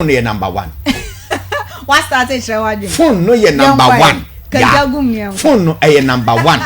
No yɛ number one. Wa start kyerɛ wadwene. Phone no yɛ number one. Ya phone no ɛyɛ number one.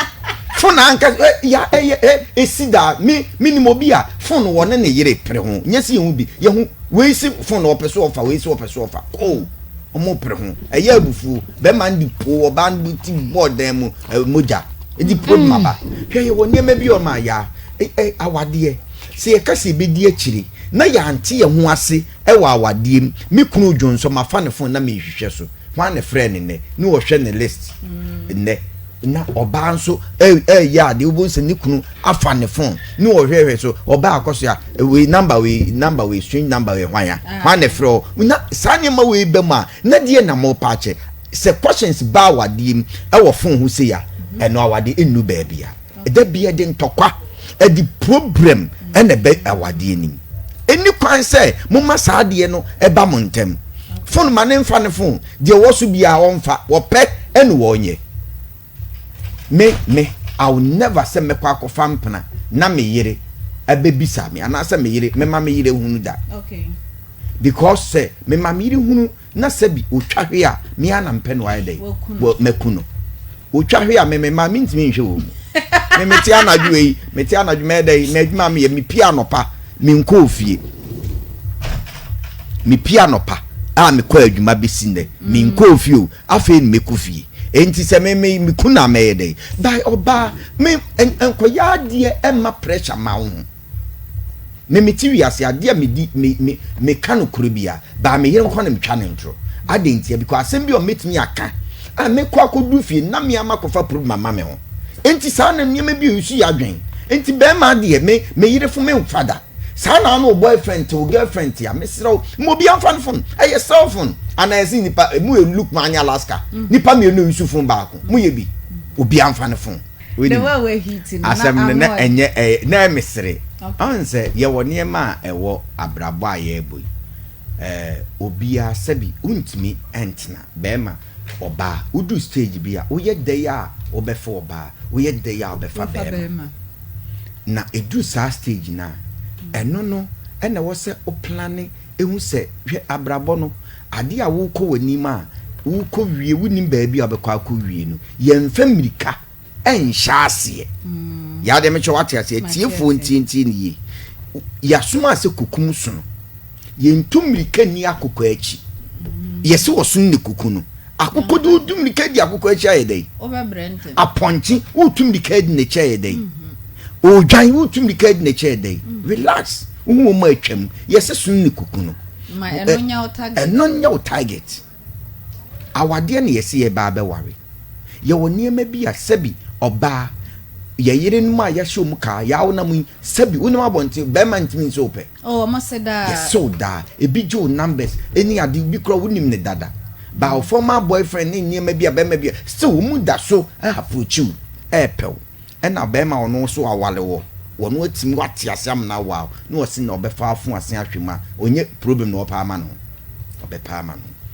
Phone anka ya ɛyɛ ɛ esi da mi mi ni mo bi a phone wɔ ne ne yere pere ho nyɛ si yɛn ho bi yɛn ho wei si phone ɔpɛ so ɔfa, wei si ɔpɛ so ɔfa koo ɔmo pere ho. Ɛyɛ abufuo, bɛrima no de po ɔbaa no ti bɔɔ dan mu ɛ mogya edi problem aba. Hwɛ, yɛ wɔ nneɛma bi ɔmo aya ɛ ɛ awadeɛ sɛ yɛka sɛ ebedi akyire na yɛante yɛn ho ase ɛwɔ awadeɛ mu. Me kunu dwo nso ma fa ne phone na mehwehwɛ so hwan ne frɛ ne nnɛ ne wɔhwɛ ne list nnɛ, na ɔbaa nso ɛyɛ adeɛ wobɔ sɛ ne kunu afa ne phone ne wɔhwɛhwɛ so. Ɔbaa akɔ so a, wei number, wei number, wei strange number, wei hwan ya, hwan ne frɛ o? Na saa nneɛma wei bɛ mu a, na deɛ na mo pa akyɛ sɛ questions ba awadeɛ mu ɛwɔ phone ho se ya, ɛno awadeɛ ɛnnu baabi a ɛda bi ɛde ntɔkwa, ɛde problem ɛna ɛbɛ awadeɛ nim. Ɛni kwan sɛ moma saa adeɛ no ɛba mo ntɛm. Phone ma ne nfa ne phone deɛ wɔ so biara wɔnfa wɔpɛ ɛne wɔnyɛ. Me I will never sɛ mɛkɔ akɔfa mpena na me yere ɛbɛbisa me anaasɛ me yere mɛma me yere hunu da because sɛ mema me yere hunu na sɛbi otwa hwe a, me ana mpɛ no ayɛ dɛ wɔ mɛku no. Otwa hwe a, me ma me ntumi nhwɛ wɔ mu. Me mete anadwo yi, mete anadwo mɛyɛ dɛ mɛ adwuma meyɛ, mepie anɔpa, me nkɔ ofie. Mepie anɔpa a mekɔ adwuma bɛsi nnɛ, me nkɔ ofie o. Afei ne mɛkɔ fie enti sɛ me me me ku na mɛyɛ dɛ by ɔbaa me nkɔyɛ adeɛ ɛma pressure ma wo ho. Me me ti wiase adeɛ a me di me me me ka no koro bia baa me yere nkɔ na me twa ne ntoro ade ntia because asɛm bi a ɔmɛtumi aka a mekɔ akɔdu fie na me ama kɔfa problem ama me ho. Enti saa na nneɛma bi a osu yɛ adwen. Enti bɛrima adeɛ me yere fo me nfa da saa na ano boyfriend te o girlfriend te a, mesrɛ wo, ma obi amfa no phone. Ɛyɛ cell phone ana ɛsɛ nipa mu yɛ look maa ne Alaska nipa mmienu nsu phone baako mu yɛ bi, obi amfa no phone. Asɛm no na ɛnyɛ ɛyɛ na ɛmesere ɔn sɛ yɛwɔ nneɛma a ɛwɔ abrabɔ a yɛrebɔ yi. Obiara sɛbi wontumi ɛntena bɛrima ɔbaa wodu stage bi a woyɛ dɛ a wobɛfa ɔbaa, woyɛ dɛ a wobɛfa bɛrima na edu saa stage na ɛno no ɛna ɛwɔ sɛ wo plan ehu sɛ hwɛ abrabɔ no adeɛ a wokɔ w'anim a wokɔ wie, wonim baabi a wobɛkɔ akɔ wie no. Yɛmfa mmirika ɛnhyɛ aseɛ yadeɛ mekyɛ wate aseɛ. Tiefoɔ ntientie ne yie. Yɛasoma sɛ kokum so no, yɛntu mmirika ni akokɔ akyi. Yɛsɛ wɔsom ne kuku no akokɔ de wotu mmirika di akokɔ akyi ayɛ dɛn? Apɔnkye wotu mmirika di n'akyi ayɛ dɛn? Odwan wotu mmirika di n'akyi ayɛ dɛn? Relax, wohu wɔn a atwam. Yɛsɛ som ne kuku no, ɛno nyɛ wo target. Awadeɛ na yɛsɛ yɛba abɛware. Yɛwɔ nneɛma bi a sɛbi ɔbaa yɛ yerenom a yɛahyɛ mu kaa yɛawo nam yi, sɛbi wonim abɔnten bɛrima ntumi nso wopɛ yɛsɛw daa ebi gye wo numbers ɛni ade bi kora wonim ne dada ba wo former boyfriend ne nneɛma bi a bɛrima bi a still wɔn mu da so approach wo ɛɛpɛw. Ɛna bɛrima ɔno nso awale wɔ wɔn atumi wate ase amena wa na wɔsi na ɔbɛfa afo ase ahwɛ mu a ɔnyɛ problem na ɔpɛ ama no, ɔbɛpɛ ama no.